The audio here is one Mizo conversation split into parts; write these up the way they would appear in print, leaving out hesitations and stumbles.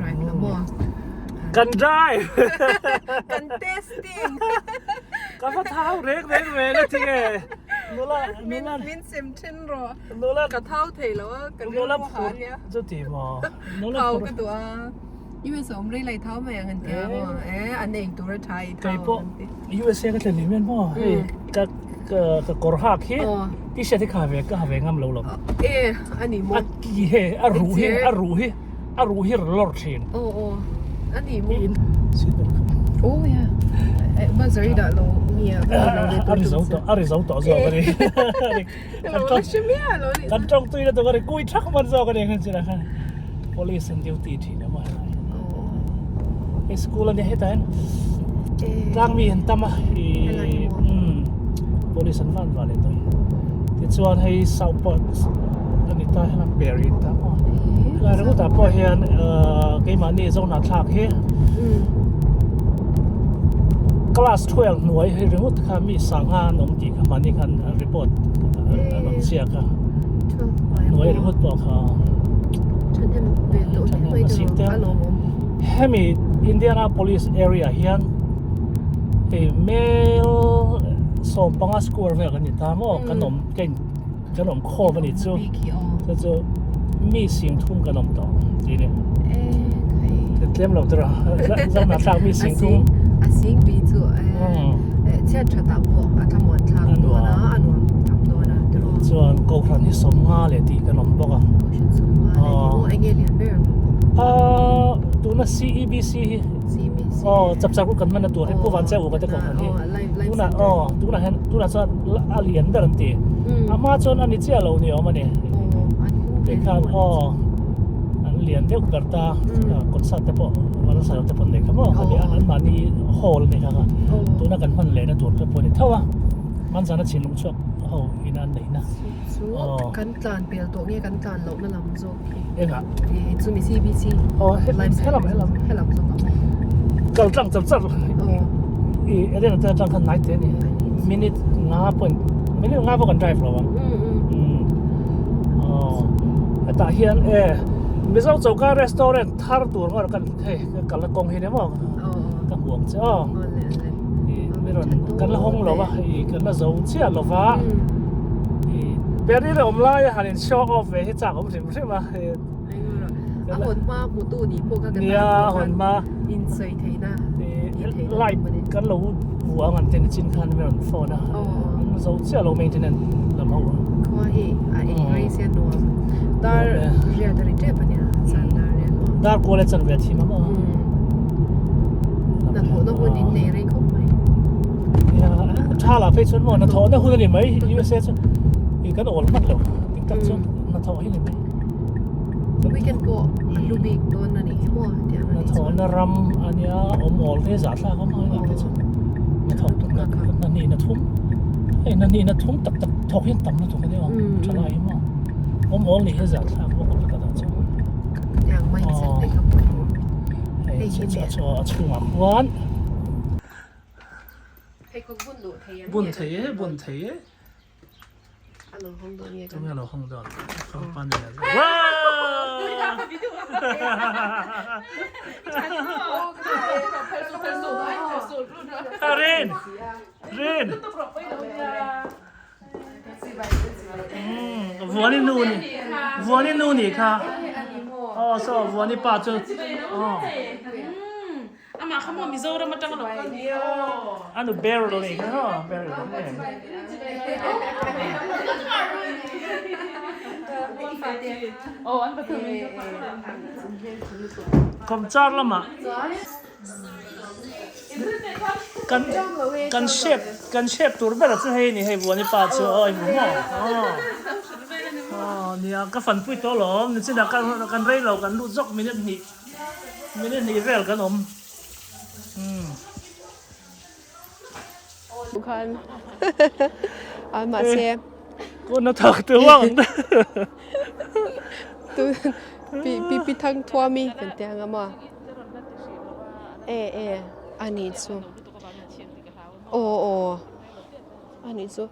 drive la maw? Kan drive! Kan testing! Ka va thau reng reng ve na tinge? Nula, nula. Min sim thin rawh. Nula. Ka thau thei lo a, ka rilru ha nia. Chuti maw? Nula Thau ka duh a. USA awm rei lai thau mai ang an tia maw? Eh, an eng tur a tha i thau ang an ti. Keipawh USA ka thlen ni mian maw? Hei, ka ka kawr hak hi t-shirt hi ka ha ve ka ha ve ngam lo lo. Eh, a ni maw? A ki he, a ruh hi, a ruh hi, a ruh hi rawn lawr thin. Aw aw, a ni maw? Oh ya, buzzer i dah lo mi a. A ri zo tawh, a ri zo tawh zawk a ni. Kan tawng tui na tur a ri kui thak man zawk a ni khan chirah khan police an duty thin a maw helai hei school a nia hetah hian tlang mi an tam a ih umm police an van van leh tawh hi tichuan hei south park a ni ta helam per in ta maw helai ringawt ah pawh hian ahh keimahni zohnahthlak hi class 12 hnuai hei ringawt kha mi sangha an awm tih kha mahni khan report an rawn ziak a hnuai ringawt pawh kha hemi Indianapolis area hian hei mel 15 square vel kan ni ta maw kan awm kan awm khawm a ni chu chu chu mi sing thum kan awm tawh tih ni tlem lo tura zam thlak mi sing thum a sing pi chu chhiat tha ta pawh a thlamuan thlak dawn a a nuam tham dawn a tiraw chuan kohhran hi sawmnga leh tih kan awm bawk a kohhran sawmnga leh tih maw enge lian ber ang a tuna CEBC hi aw chapchar kut kan hman na tur hi pu van che u ka te kohhran hi tunah aw tunah hian tunah chuan a lian ber an ti a hma chuan a ni chiah lo ni awm a ni tikhan aw an lian deuh ber ta concert te pawh Vanlalsailo te pawh an nei kha maw khami an mahni hall a ni kha kha tuna kan hman lehna tur te pawh a ni tho a hmanzana chhinlung chhuak ho ina an neihna chu kan tlan pel tawh nge kan tlan lohna lam zawk hi engah chumi CBC aw helam helam helam zawk ang kal tlang char char i eden te atang khan nai te ni minute nga point minute nga pawh kan drive lo ang aw hetah hian e Mizo choka restaurant thar tur ngawt kan hei ka kal na kawng hi ni maw ka hmu ang che aw i rawn kan la hawng lo a i kan la zo chiah lo va i berry awm lai a han in show off ve hi chak awm hrim hrim a a hawn hma hmutu nih pawh kha nia a hawn hma in sawi theihna light kan lo hmu ang an ten chin khan mi rawn phone a an zo chiah lo maintenance lam ho khua hi a eng rei sia nuam dar riat a ri tep ania zan dar riat maw dar kual a chan ve thim a maw hnathawhna hun in nei rei khawp mai nia tha lah phei chuan maw hnathawhna hun a ni mai USA chu i kan awl hman lo dik tak chuan hnathawh hi ni mai Weekend pawh a hlu bik dawn a nih hi maw tiang a nih chuan. Hnathawhna ram a nia awm awl te zah thlak a maw hei chu hnathawk hna hnih hna thum hei hna hnih hna thum tak tak thawk hian tam lutuk a nia aw tha lai hi maw awm awl nih hi zah thlak bawk a pakhat ah chuan. Tiang mindset te kha pawimawh. Hei chu a chhungah khuan. Pheikhawk bun duh thei an Bun thei e bun thei e. A lo hawng dawn nge kan. Tunge a lo hawng dawn? Company a Rin! Rin! Vuani nu ni. Vuani nu ni kha. Oh, so Vuani pa chu. Oh. Amah kha maw Mizoram atang a lo kal ni aw. A nu Beryl nih kha maw Beryl em. Aw an pathum in. Kawmchar lamah kan kan shape kan shape tur ber chu hei ni hei Vuani pa chu aw i hmu maw aw aw nia ka fanpui tawh alawm nichinah kan rei lo kan lut zawk minute hnih. Minute hnih vel kan awm. Umm. Khan a mahse. Ko na thak te wang. Tu pi pi pi thang thuami kan ti anga maw. E e ani chu. Aw aw ani chu.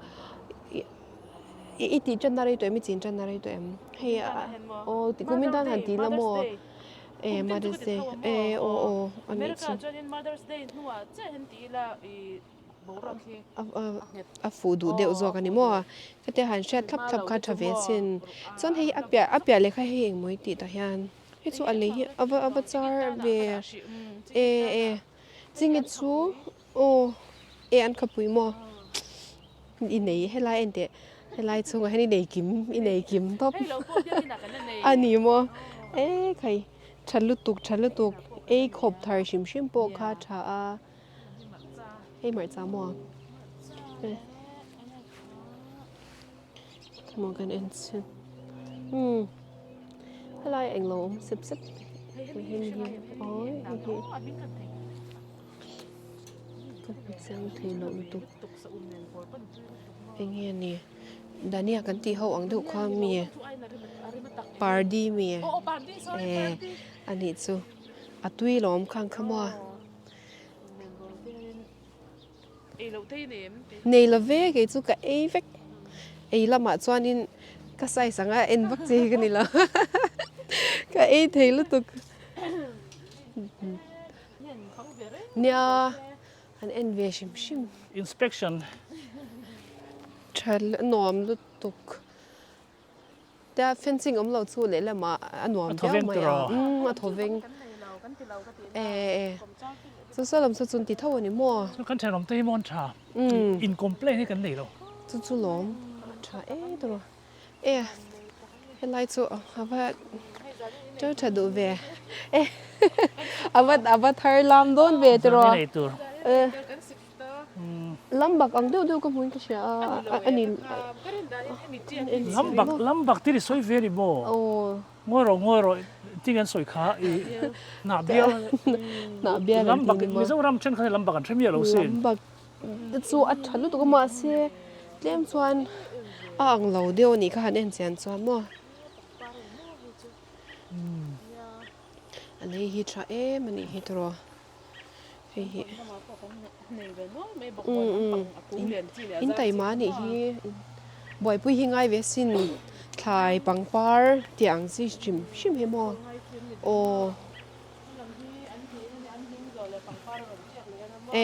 I tih tan na rei tawh em i chin tan na rei tawh em hei aw kumin tan han ti la maw. E Mother's Day e aw aw a nih chu. A fuh duh deuh zawk a ni maw? Hetia han hriat thlap thlap kha tha ve sin. Chuan hei a piah a piah lehkha hei engmaw i tih tah hian hei chu a lei hi a va a va char ve e e chingi chu aw e an khapui maw i nei helai en teh helai chhungah hian i nei kim i nei kim tawp a ni maw e khai tha lutuk tha lutuk ei khawp thar hrim hrim pawh kha tha a. Hei hmarcha maw maw kan en chhin umm helai englo awm sep sep hei hi awi hei hi ka hmu chiang thei loh lutuk eng nge a ni dhania kan tih ho ang deuh kha mi pardi mi eh a nih chu a tui lawm khang kha maw. Nei lo ve kei chu ka ei vek. Ei lamah chuanin ka size anga en vak che hi ka ni lo. Ka ei thei lutuk. Nia an en ve hrim hrim. Inspection. Tha nuam lutuk. Tia fencing awm lo chu lehlamah a nuam viau mai a, umm a thaw veng e e chu saw lam saw chu an ti tho a ni maw? Chu kan thenawm te hi maw an tha in complain hi kan nei lo. Chu chu lawm a tha e tawrh e helai chu a va teuh tha duh ve e a va a va thar lam dawn ve tawrh e. Lambak ang deuh deuh ka hmuin ka hria a, a ni. Lambak, lambak tir i sawi ve ni maw? Ngawi rawh, ngawi rawh, tinge an sawi kha i hnah bial, hnah bial an ti ni maw? Mizoram thenkhat hi lambak an hre miah lo sin. Lambak chu a tha lutuk a mahse tlem chuan a ang lo deuh a nih kha han en chian chuan maw? A lei hi tha em a nih hi tawrh. Hei hi in taima a nih hi buaipui hi ngai ve sin thlai pangpar tih ang chi hrim hrim hi maw aw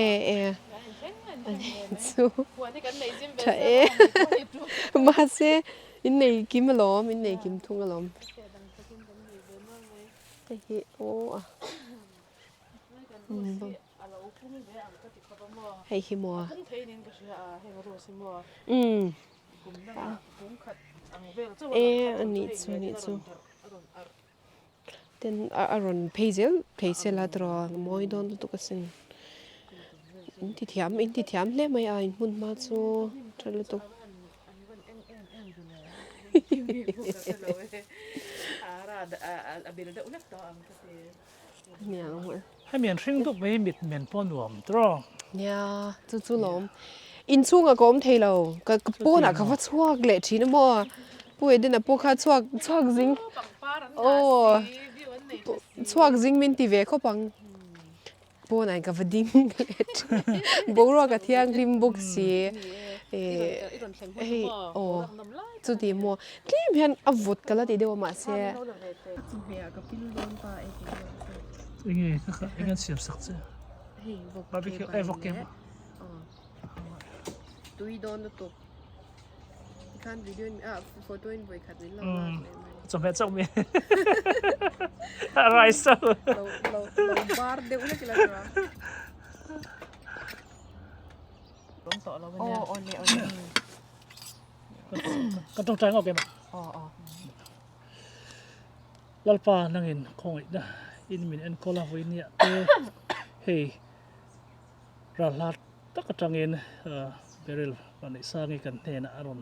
e e a ni chu tha e mahse in nei kim alawm in nei kim thung alawm hei hi aw a. Hei hi maw umm e a nih chu a nih chu ten a rawn phei zel thei se la tawrh a mawi dawn lutuk asin in ti thiam in ti thiam hle mai a in hmun hma chu tha lutuk. Hemi an hring dup mai hi mit men pawh nuam tawrh. Nia, chu chu lawm. Inchhungah ka awm thei lo, ka pawnah ka va chhuak leh thin a maw. Pu Edena pawh kha chhuak chhuak zing aw chhuak zing min ti ve khawp ang. Pawnah ka va ding leh thin. Boruak a thianghlim bawk si. Hei aw chuti maw tlem hian a vawt ka la ti deuh a mahse. Enge enge an siam sak che. Hei vawk barbecue e vawk kem. Tui dawn lutuk. Tikhan video in ah photo in vawi khat min lo lak leh mai. Chawhmeh chauh mi. Rice chauh. Lo lo lo bar deuh hlek ila tura. Aw aw le aw le. Ka tawngtai ngawk em a? Aw aw. Lalpa nangin khawngaihna in min enkawl a vawinia te hei ralhla tak atangin Beryl Vanneihsangi kan hnenah a rawn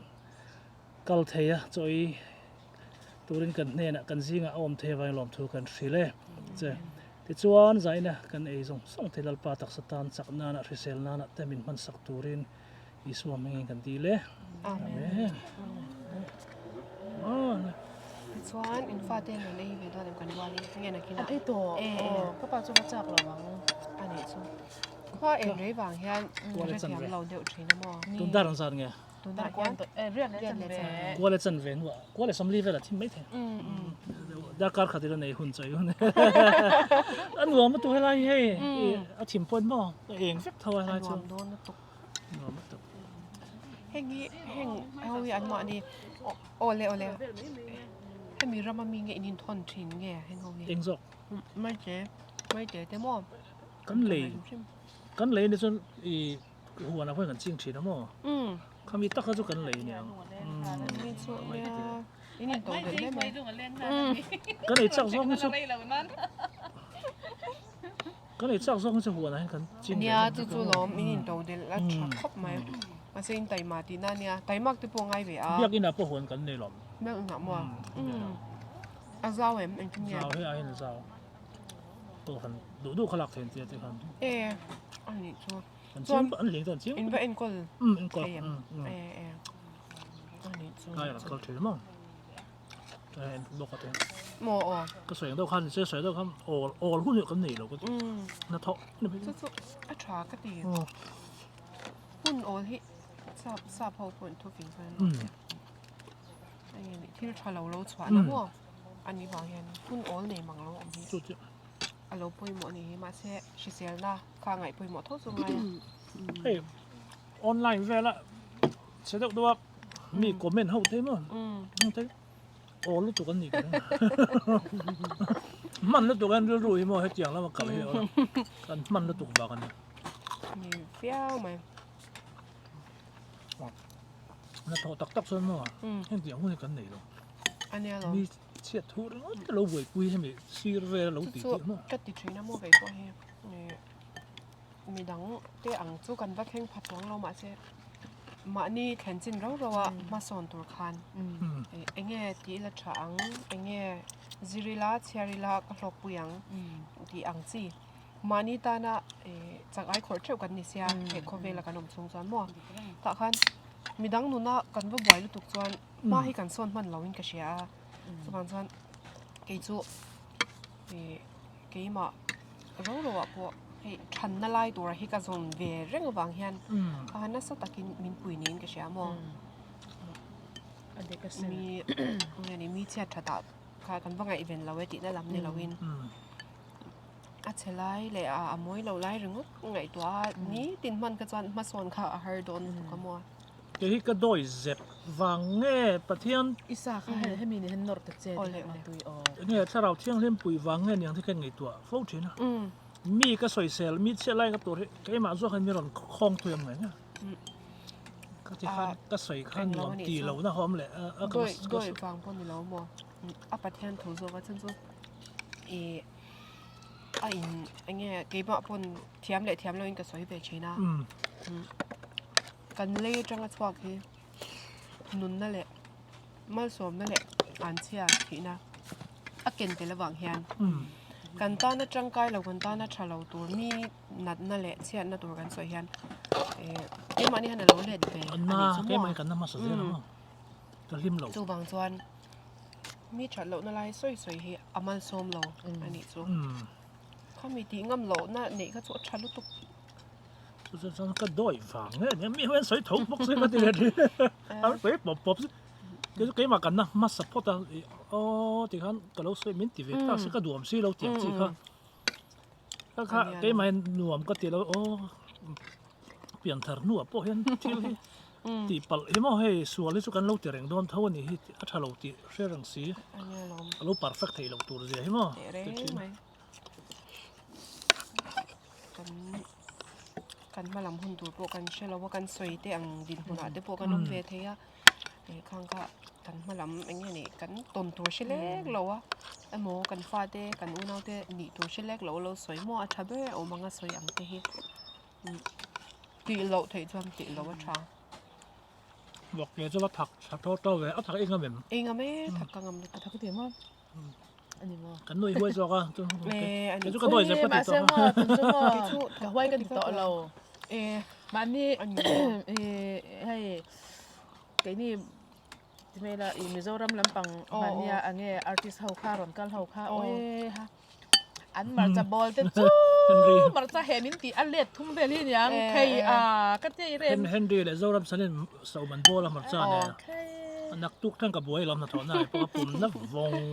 kal thei a, chaw ei turin kan hnenah kan zingah a awm thei avangin lawmthu kan hrilh e che. Tichuan zaina kan ei zawng zawng thei Lalpa taksa tan chak nana hrisel nana te min hmansak turin Isua hmingin kan dil e. Amen. Amen. Chuan in fate an ei ve dawn em kan rualin nge nakin ah. An ei tawh. Ka pa chu va chak lo ang. A nih chu. Khua en rei vang hian hrethiam lo deuh thin a maw. Tun dar ang zat nge? Tunah hian riat leh chan ve. Kual leh chan ve hnuah kual leh sawmli vel a thim mai thei. Darkar khat ila nei hun chawi hun a nuam lutuk helai hi hei a thim pawhin maw a eng vek tho a helai chu. A nuam dawn lutuk. Nuam lutuk. Heng hi heng ho hi an mahni awle awle hemi rama mi nge in inthawn thin nge heng ho hi. Eng zawk? Maite maite te maw? Kan lei kan lei ni chuan i huanah pawhin kan ching thin a maw? Khami tak kha chu kan lei aniang. Mi chu nia in in to del hle mai. Kan ei chak zawk hi chu kan ei chak zawk hi chu huanah hian kan ching Nia chu chu lawm in in to del a tha khawp mai. Mahse in taima tihna ania taimak te pawh ngai ve a. Biak inah pawh huan kan nei lawm. Biak inah maw? A zau em engtin nge? Zau hei aiin a zau. Pawh han duh duh kha lak theih an tia te khan. E a nih chu. An chiang an leng chu an chiang. In va enkawl. Um enkawl. Thei em. E e. A nih chu. Kai an kal thin maw. Kai en bawk a te. Maw aw. Ka sawi ang deuh khan se sawi deuh khan awl awl hun hi kan nei lo ka ti. Na thawh. Chu chu a tha ka ti. Hun awl hi sap sap ho pawh in thu fing chuan. Eng thil tha lo lo chhuah na maw. Ani vang hian hun awl nei mang lo awm hi. Chu chu. A lo pawimawh a ni hi mahse hriselna kha ngaih pawimawh tho chu ngai a. Hei online vela chhe deuh deuh a mi comment ho te maw ang te aw lutuk an nih ka ring hman lutuk an rilru hi maw hetiang lama kal hi kan hman lutuk vang a ni. Ni viau mai. Hnathawh tak tak chuan maw hetiang hun hi kan nei lo. A nia lo. Mi chhiat thu ringawt te lo buaipui hemi sir vel a lo tih tih maw. Ka ti thin a maw kei pawh hi midang te ang chu kan va thleng pha chuang lo mahse mahni thlen chin rau rau a hmasawn tur khan eng nge tih ila tha ang eng nge zir ila chhiar ila ka hlawkpui ang tih ang chi mahni tana chak ai khawrh theuh kan ni sia he khawvela kan awm chhung chuan maw tah khan midang nuna kan va buai lutuk chuan hma hi kan sawn hman loin ka hria a chuvang chuan kei chu ih keimah ro ro ah pawh hei thanna lai tura hi ka zawn ve reng avang hian a nasa takin min pui niin ka hria maw mi nge ni mi chhiat that ah kha kan va ngaihven lo e tihna lam ni loin a chhe lai leh a mawi lo lai ringawt ngaihtuah a nitin hman kha chuan hmasawn kha a har dawn lutuk a maw. Kei hi ka dawi zep vang nge Pathian. I sa kha hei hemi nih hian nawr ta che tih a tui aw. Nge thlarau thianghlim pui vang nge niang te khan ngaihtuah fo thin a. Mi ka sawisel mi chhiat lai ka tur hi keimah zawk hian mi rawn khawng thui ang mai nia. Ka ti khan ka sawi khan nuam ti lo na hawm leh a ka dawi dawi vang pawh ni lo maw a Pathian thu zawk a chan chu i a in enge keimah pawn thiam leh thiam loin ka sawi ve thin a. Kan lei atanga chhuak hi nunna leh malsawmna leh anchhia thihna a ken tel avang hian kan tana tangkai lo kan tana tha lo tur mi natna leh chhiatna tur kan sawi hian eh keimahni hian a lo let ve a nih chu maw chuvang chuan mi that lohna lai sawi sawi hi a malsawm lo a nih chu khami tih ngam lohna neih kha chu a tha lutuk. Chu chuan ka dawi vang nge nia mi hian sawi tho bawk se ka ti leh thin a sawi pawp pawp se kei chu keimah kan na hmasa phawt a ih aw ti khan ka lo sawi min ti ve tak se ka duam si lo tiang chi kha ka kha keimah hian nuam ka ti lo aw pian thar hnuah pawh hian thil hi tih palh hi maw hei sual hi chu kan lo ti reng dawn tho a nih hi a tha lo tih hre reng si a lo perfect theih loh tur zia hi maw ti thin. Kan kan hma lam hun tur pawh kan hre lo a kan sawi te ang dinhmunah te pawh kan awm ve thei a ih khang kha kan hma lam eng nge nih kan tawn tur hre lek lo a emaw kan fate kan unau te nih tur hre lek lo lo sawi maw a tha ber awm ang a sawi ang te hi tih loh theih chuan tih loh a tha. Vawk ke chu va thak tha tawh tawh ve a thak i ngam em? I ngam e thak ka ngam lutuk. A thak ti maw? Kan nuih huai zawk a chu kei chu ka dawi zep ka ti tawh a. Ka huai ka ti tawh lo. Mahni hei keini timela i Mizoram lampang mahnia ange artist ho kha rawn kal ho kha awi ha an hmarcha bawl te chu hmarcha he min tih a let thum vel hi aniang thei a ka ti rem. Henry leh Zoram sanin soh man bawl a hmarcha nen a naktuk thleng ka buai lawm hnathawhna ah pawh a pum na vawng.